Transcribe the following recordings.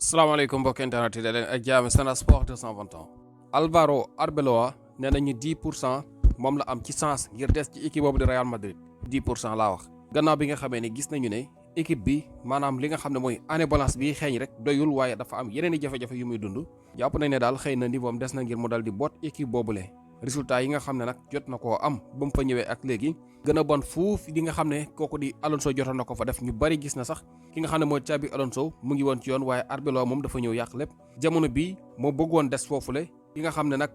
salaamaaleykum mbokki internet yi da leen ak jaam Sen Sport 221. Alvaro Arbeloa nee nañu 10% moom la am ci chance ngir des ci équipe boobu di Real Madrid 10% laa wax. gannaaw bi nga xamee ne gis nañu ne équipe bi maanaam li nga xam ne mooy année balance bi xeeñ rek doyul waaye dafa am yeneen i jafe-jafe yu muy dund. jàpp nañ ne daal xëy na niveau am des na ngir mu dal di boot équipe boobule. résultat yi nga xam ne nag jot na koo am ba mu fa ñëwee ak léegi gën a bon fuuf li nga xam ne kooku di Alonso jotoon na ko fa def ñu bari gis na sax ki nga xam ne mooy Xabi Alonso mu ngi woon ci yoon waaye Arbeloa moom dafa ñëw yàq lépp jamono bii moo bëggoon des foofule ki nga xam ne nag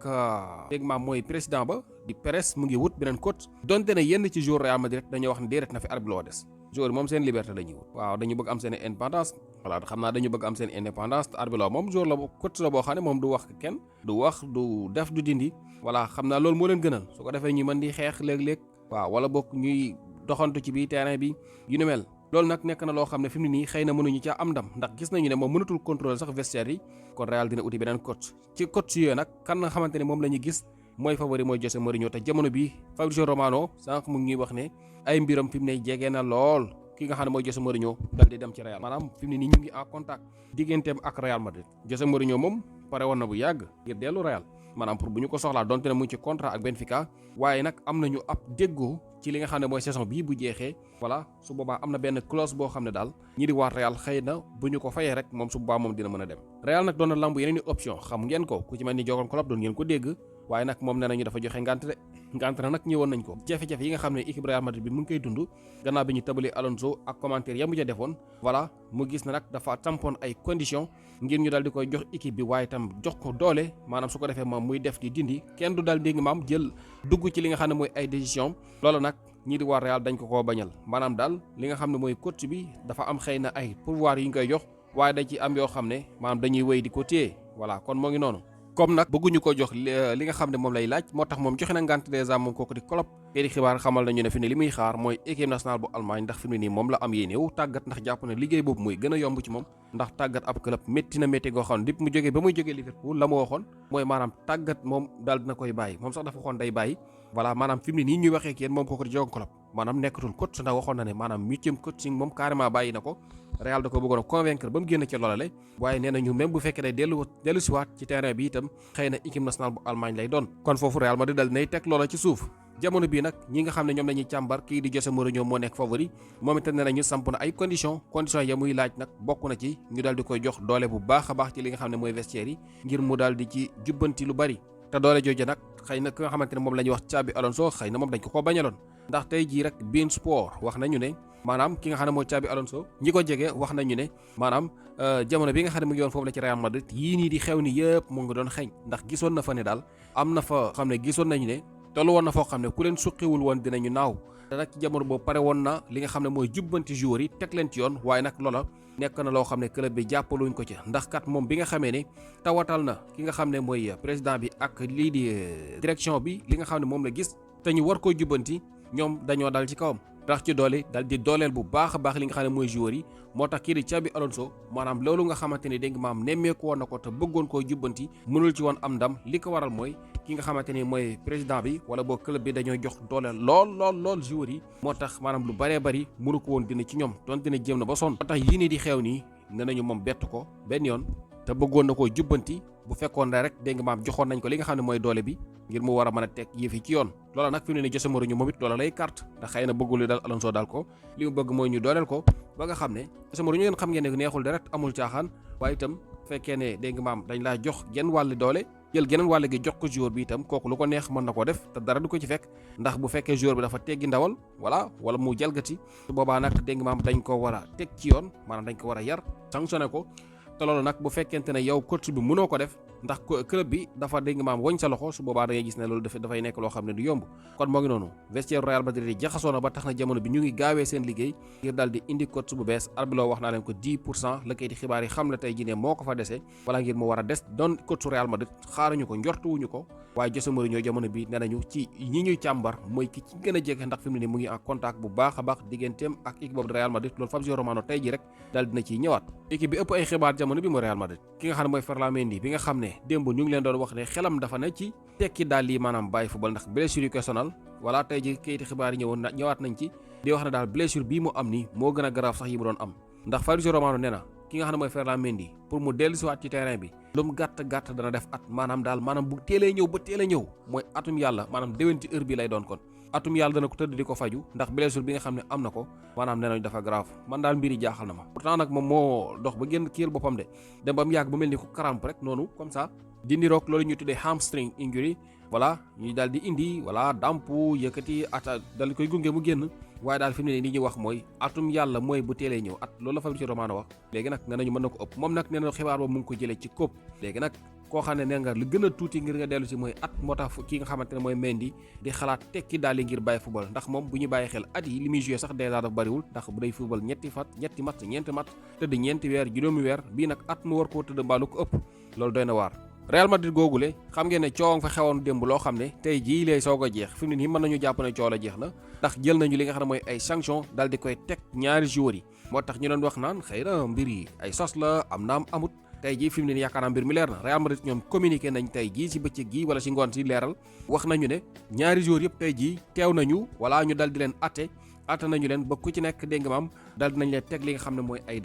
dégg maam mooy président ba di Perez mu ngi wut beneen coach donte ne yenn ci joueur Real Madrid dañoo wax ne déedéet na fi Arbeloa des joueur moom seen liberté la ñuy wut waaw dañu bëgg am seen indépendance voilà xam naa dañu bëgg am seen indépendance te Arbeloa moom joueur la coach la boo xam ne moom du wax kenn du wax du def du dindi voilà xam naa loolu moo leen gënal su ko defee ñu mën di xeex léeg-léeg waaw wala bokk ñuy doxantu ci biir terrain bi yu ni mel loolu nag nekk na loo xam ne fi mu ne nii xëy na mënuñu caa am ndam ndax gis nañu ne moom mënatul contrôler sax vestiaire yi kon Real dina uti beneen coach ci coach yooyu nag kan nga xamante ne moom la ñu gis mooy favori mooy José Mourinho te jamono bi Fabrizio Romano sànq mu ngi ñuy wax ne ay mbiram fi mu ne jege na lool ki nga xam ne mooy José Mourinho dal di dem ci Real maanaam fi mu ne nii ñu ngi en contact digganteem ak Real Madrid José Mourinho moom pare woon na bu yàgg ngir dellu Real maanaam pour bu ñu ko soxlaa donte ne mu ngi ci contrat ak Benfica waaye nag am nañu ab déggoo ci li nga xam ne mooy saison bii bu jeexee voilà su boobaa am na benn clause boo xam ne daal ñi di waa Real xëy na bu ñu ko fayee rek moom su boobaa moom dina mën a dem Real nag doon na lamb yeneen i option xam ngeen ko ku ci mel ni Jürgen Klopp doon ngeen ko dégg waaye nag moom nee nañu dafa joxe ngànt de ngànt na nag ñëwoon nañ ko jafe-jafe yi nga xam ne équipe Real Madrid bi mu ngi koy dund gannaaw bi ñu tabalee Alonso ak commentaire ya mu ca defoon voilà mu gis na nag dafa tampoon ay conditions ngir ñu daal di koy jox équipe bi waaye itam jox ko doole maanaam su ko defee moom muy def di dindi kenn du daal dégg maam jël dugg ci li nga xam ne mooy ay décision loolu nag ñii di waa Real dañ ko koo bañal maanaam daal li nga xam ne mooy coach bi dafa am xëy na ay pouvoir yu ñu koy jox waaye dañ ci am yoo xam ne maanaam dañuy wéy di ko téye voilà kon moo ngi noonu comme nag bëgguñu ko jox li nga xam ne moom lay laaj moo tax moom joxe na ngànt dèjà moom kooku di Klopp kii di xibaar xamal nañu ne fi ne li muy xaar mooy équipe nationale bu Allemagne ndax fi mu ne nii moom la am yéenewu tàggat ndax jàpp na liggéey boobu muy gën a yomb ci moom ndax tàggat ab club métti na métti goo xam ne dip mu jógee ba muy jógee Liverpool la ma waxoon mooy maanaam tàggat moom daal dina koy bàyyi moom sax dafa waxoon day bàyyi voilà maanaam fi mu ne nii ñuy waxee ak yéen moom kooku di Jürgen Klopp maanaam nekkatul coach ndax waxoon na ne maanaam huitième coaching moom carrément bàyyi na ko Real da ko bëggoon a convaincre ba mu génn ci loolale waaye nee nañu même bu fekkee day dellu siwaat ci terrain bi itam xëy na équipe nationale bu Allemagne lay doon kon foofu Real Madrid dal nay teg loola ci suuf jamono bii nag ñi nga xam ne ñoom lañuy càmbar kii di José Mourinho moo nekk favori moom itam nee nañu samp na ay conditions ya muy laaj nag bokk na ci ñu dal di koy jox doole bu baax a baax ci li nga xam ne mooy vestiaire yi ngir mu daal di ci jubbanti lu bari te doole jooju nag xëy na ki nga xamante ne moom la ñuy wax Xabi Alonso xëy na moom dañ ko ko bañaloon ndax tey jii rek beIN Sport wax nañu ne maanaam ki nga xam ne mooy Xabi Alonso ñi ko jege wax nañu ne maanaam jamono bi nga xam ne mu ngi woon foofu la ci Real Madrid yii nii di xew ni yëpp mu ngi doon xeeñ ndax gisoon na fa ne daal am na fa xam ne gisoon nañu ne tollu woon na foo xam ne ku leen suqiwul woon dinañu naaw te nag ci jamono boobu pare woon na li nga xam ne mooy jubbanti joueurs yi teg leen ci yoon waaye nag loola nekk na loo xam ne club bi jàppaluñ ko ci ndax kat moom bi nga xamee ne tawatal na ki nga xam ne mooy président bi ak lii di direction bi li nga xam ne moom la gis te ñu war koo jubbanti ñoom dañoo dal ci kawam tax ci doole dal di dooleel bu baax a baax li nga xam ne mooy joueurs yi moo tax kii di Xabi Alonso maanaam loolu nga xamante ne dégg nga maam nemmeeku woon na ko te bëggoon koo jubbanti mënul ci woon am ndam li ko waral mooy ki nga xamante ni mooy président bi wala boo club bi dañoo jox dooleel lool joueurs yi moo tax maanaam lu bëree bëri mënu ko woon dina ci ñoom doon dina jéem na ba sonn moo tax yii nii di xew nii ne nañu moom bett ko benn yoon te bëggoon na koo jubbanti bu fekkoon ne rek dégg nga maam joxoon nañ ko li nga xam ne mooy doole bi ngir mu war a mën a teg yëf yi ci yoon loola nag fi mu ne ni José Mourinho moom it loola lay carte ndax xëy na bëggul li dal Alonso daal ko li mu bëgg mooy ñu dooleel ko ba nga xam ne José Mourinho ngeen xam ngeen ne neexul deret amul caaxaan waaye itam fekkee ne dégg nga maam dañ laa jox genn wàll doole jël geneen wàll gi jox ko joueur bi itam kooku lu ko neex mën na ko def te dara du ko ci fekk ndax bu fekkee joueur bi dafa teggi ndawal voilà wala mu jalgati su boobaa nag dégg nga maam dañ ko war a teg ci yoon maanaam dañ ko war a yar sanctionné ko te loolu nag bu fekkente ne yow coach bi mënoo ko def ndax club bi dafa dégg maam woñ sa loxo su boobaa da ngay gis ne loolu dafay nekk loo xam ne du yomb kon moo ngi noonu vestiaire Real Madrid yi jaxasoo na ba tax na jamono bi ñu ngi gaawee seen liggéey ngir daal di indi coach bu bees Arbeloa wax naa leen ko 10% la kayiti xibaar yi xam la tey ji ne moo ko fa dese wala ngir mu war a des doon coach Real Madrid xaaruñu ko njortuwuñu ko waaye José Mourinho jamono bi nee nañu ci ñi ñuy càmbar mooy ki ci gën a jege ndax fi mu ne mu ngi en contact bu baax a baax digganteem ak équipe boobu de Real Madrid loolu Fabrizio Romano tey ji rek daal dina ciy ñëwaat équipe bi ëpp ay xibaar jamono bi mooy Real Madrid ki nga xam ne mooy Ferland Mendy bi nga xam ne démb ñu ngi leen doon wax ne xelam dafa ne ci tekki daal lii maanaam bàyyi football ndax blessure yu ko sonal voilà tey ji kayiti xibaar yi ñëwaat nañ ci di wax ne daal blessure bii mu am nii moo gën a grave sax yi mu doon am ndax Fabrizio Romano nee na ki nga xam ne mooy Ferland Mendy pour mu dellusiwaat ci terrain bi lu mu gàtt dana def at maanaam bu teelee ñëw ba teel a ñëw mooy atum yàlla maanaam déwén ci heure bi lay doon kon atum yàlla dana ko tëdd di ko faju ndax blessure bi nga xam ne am na ko maanaam nee nañu dafa grave man daal mbiri jaaxal na ma pourtant nag moom moo dox ba génn kiir boppam de dem ba mu yàgg ba mel ni ko crampe rek noonu comme ça di niroog loolu ñu tuddee hamstring injury voilà ñuy daal di indi voilà damp yëkkati ata dal koy gunge mu génn waaye daal fi mu ne li ñuy wax mooy atum yàlla mooy bu teelee ñëw at loolu la Fabrizio Romano wax léegi nag nee nañu mën na ko ëpp moom nag nee na xibaar boobu mu ngi ko jëlee ci COP léegi nag koo xam ne nee nga lu gën a tuuti ngir nga dellu si mooy at moo tax ki nga xamante ne mooy Mendy di xalaat tekki daal di ngir bàyyi football ndax moom bu ñu bàyyi xel at yi li muy joué sax dèjà dafa bëriwul ndax bu day football ñeenti match ñeenti match tëdd ñeenti weer juróomi weer bii nag at mu war koo tëdd mbaalu ko ëpp loolu doy na waar Real Madrid googule xam ngeen ne coow fa xewoon démb loo xam ne tey jii lay soog a jeex fi mu ne nii mën nañu jàpp ne coow la jeex na ndax jël nañu li nga xam ne mooy ay sanction daal di koy teg ñaari joueurs yi moo tax ñu doon wax naan xëy na mbir yi ay sos la am naam amut tey jii fi mu ne nii yaakaar naa mbir mi leer na Real Madrid ñoom communiqué nañ tey jii si bëccëg gii wala si ngoon si leeral wax nañu ne ñaari joueurs yëpp tey jii teew nañu wala ñu dal di leen atte nañu leen ba ku ci nekk dégg nga maam dal dinañ leen teg li nga xam ne mooy ay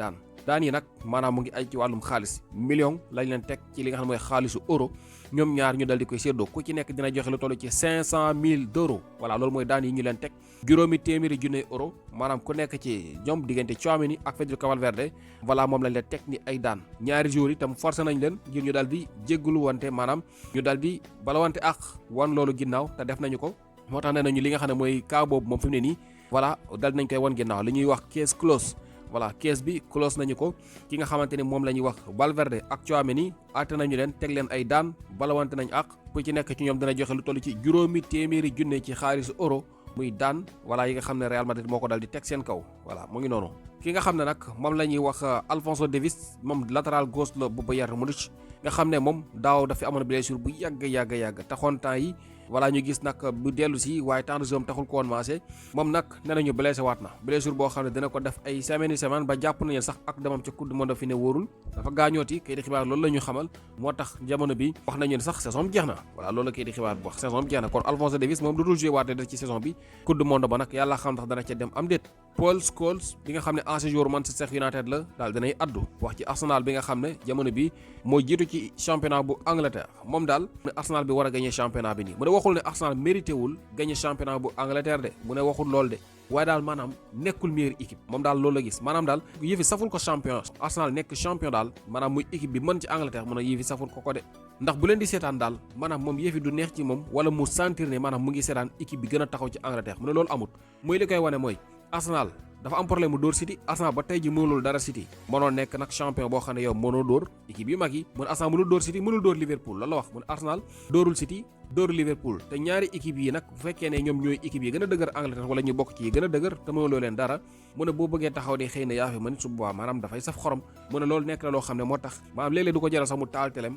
daan yi nag maanaam mu ngi ay ci wàllum xaalis million lañ leen teg ci li nga xam ne mooy xaalisu euro ñoom ñaar ñu dal di koy séddoo ku ci nekk dina joxe lu toll ci 500 000 euros voilà loolu mooy daan yi ñu leen teg juróomi téeméeri junne euro maanaam ku nekk ci ñoom diggante Tchouaméni ak Federico Valverde voilà moom lañ leen teg ni ay daan ñaari jours itam forcé nañ leen ngir ñu dal di jéggalu wante maanaam ñu dal di balawante ak wan loolu ginnaaw te def nañu ko moo tax nee nañu li nga xam ne mooy cas boobu moom fi mu ne nii voilà dal nañ koy wan ginnaaw li ñuy wax case close voilà kees bi close nañu ko ki nga xamante ni moom la ñuy wax Valverde ak Tchouaméni àtte nañu leen teg leen ay daan balawante nañ ak ku ci nekk ci ñoom dina joxe lu toll ci juróomi téeméeri junne ci xaalisu euro muy daan voilà yi nga xam ne Real Madrid moo ko dal di teg seen kaw voilà mu ngi noonu ki nga xam ne nag moom la ñuy wax Alphonso Davies moom latéral gauche la bu Bayern Munich nga xam ne moom daaw dafa amoon blessure bu yàgg taxoon temps yi voilà ñu gis nag bu dellu si waaye temps de jeu taxul ko woon maase moom nag nee nañu blessé waat na blessure boo xam ne dina ko def ay semaine ba jàpp nañu sax ak demam ca coupe du monde fi ne wóorul dafa gaañooti kay di xibaar loolu la ñu xamal moo tax jamono bi wax nañu ne sax saison bi jeex na voilà loolu la kay di xibaar bu wax saison bi jeex na kon Alphonso Davies moom dootul joué waate def ci saison bi coupe du monde ba nag yàlla xam ndax dana ca dem am déet Paul Scholes bi nga xam ne ancien joueur Manchester United la daal dinay addu wax ci Arsenal bi nga xam ne jamono bi moo jiitu ci championnat bu Angleterre moom daal ne Arsenal bi war a gagné championnat bi nii mu ne waxul ne Arsenal mérité wul gagné championnat bu Angleterre de mu ne waxul lool de waaye daal maanaam nekkul meilleure équipe moom daal loolu la gis maanaam daal yëfi saful ko champion Arsenal nekk champion daal maanaam muy équipe bi mën ci Angleterre mu ne yëfi saful ko de ndax bu leen di seetaan daal maanaam moom yëfi du neex ci moom wala mu sentir ne maanaam mu ngi seetaan équipe bi gën a taxaw ci Angleterre mu ne loolu amut muy li koy wane mooy Arsenal dafa am problème mu dóor City Arsenal ba tey ji mënul dara City mënoo nekk nag champion boo xam ne yow mënoo dóor équipe yu mag yi mun Arsenal mënul dóor City mënul dóor Liverpool loolu la wax mun Arsenal dóorul City dóorul Liverpool te ñaari équipe yi nag bu fekkee ne ñoom ñooy équipe yi gën a dëgër Angleterre wala ñu bokk ci yi gën a dëgër te mënuloo leen dara mu ne boo bëggee taxaw di xëy na yaa fi mën su boobaa maanaam dafay saf xorom mu ne loolu nekk la loo xam ne moo tax maanaam léeg-léeg du ko jaral sax mu taal telem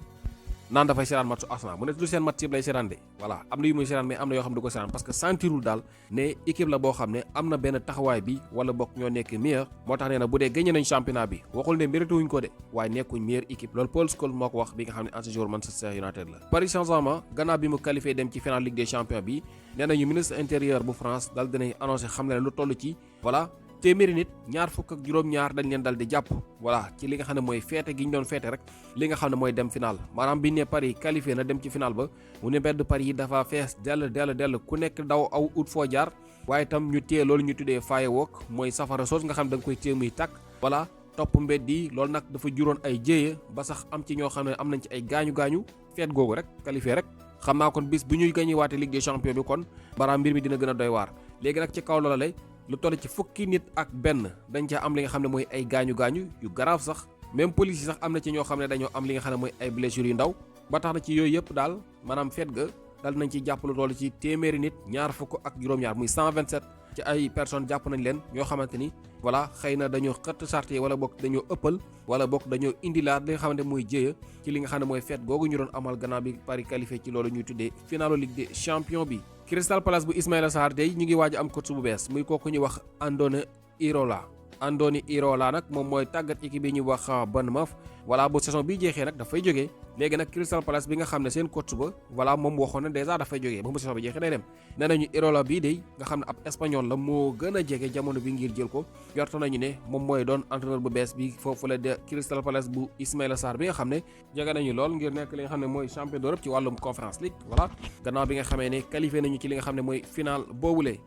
naan dafay seetaan match su Arsenal mu ne du seen match yëpp lay seetaan de voilà am na yu muy seetaan mais am na yoo xam ne du ko seetaan parce que sentirul daal ne équipe la boo xam ne am na benn taxawaay bi wala bokk ñoo nekk meilleur moo tax nee na bu dee gagné nañ championnat bi waxul ne mérité wuñ ko de waaye nekkuñ meilleure équipe loolu Paul Scholes moo ko wax bi nga xam ne ancien joueur Manchester United la Paris Saint-Germain gannaaw bi mu qualifié dem ci finale Ligue des Champions bi nee nañu ministre intérieur bu France daal dinañ annoncé xam ne lu toll ci voilà téeméeri nit ñaar fukk ak juróom-ñaar dañ leen dal di jàpp voilà ci li nga xam ne mooy feete gi ñu doon feete rek li nga xam ne mooy dem final maanaam bi ne Paris qualifié na dem ci final ba mu ne mbedd Paris yi dafa fees dell ku nekk daw aw ut foo jaar waaye itam ñu téye loolu ñu tuddee firework mooy safara soos nga xam ne da nga koy téye muy tàkk voilà topp mbedd yi loolu nag dafa juróon ay jéeya ba sax am ci ñoo xam ne am nañ ci ay gaañu feet googu rek qualifié rek xam naa kon bis bu ñuy gañe waate Ligue des Champions bi kon baraam mbir mi dina gën a doy waar léegi nag ci kaw loola lay lu toll ci fukki nit ak benn dañ ca am li nga xam ne mooy ay gaañu yu grave sax même police yi sax am na ci ñoo xam ne dañoo am li nga xam ne mooy ay blessures yu ndaw ba tax na ci yooyu yëpp daal maanaam feet ga dal nañ ci jàpp lu toll ci téeméeri nit ñaar fukk ak juróom-ñaar muy 127 ci ay personnes jàpp nañ leen ñoo xamante ni voilà xëy na dañoo xëtt sart yi wala bokk dañoo ëppal wala bokk dañoo indilaat li nga xamante mooy jéeya ci li nga xam ne mooy feet googu ñu doon amal gannaaw bi Paris qualifié ci loolu ñuy tuddee finalu Ligue des Champions bi Crystal Palace bu Ismaïla Sarr day ñu ngi waaj am coach bu bees muy kooku ñu wax Andone Iraola Andoni Iraola nag moom mooy tàggat équipe yi ñuy wax Bournemouth voilà bu saison bi jeexee nag dafay jógee léegi nag Crystal Palace bi nga xam ne seen coach ba voilà moom waxoon na dèjà dafay jógee ba mu saison bi jeexee day dem nee nañu Iraola bii de nga xam ne ab espagnol la moo gën a jege jamono bi ngir jël ko jorto nañu ne moom mooy doon entraîneur bu bees bi foofu la de Crystal Palace bu Ismaïla Sarr bi nga xam ne jege nañu lool ngir nekk li nga xam ne mooy champion d'Europe ci wàllum Conference League voilà gannaaw bi nga xamee ne qualifié nañu ci li nga xam ne mooy final boobule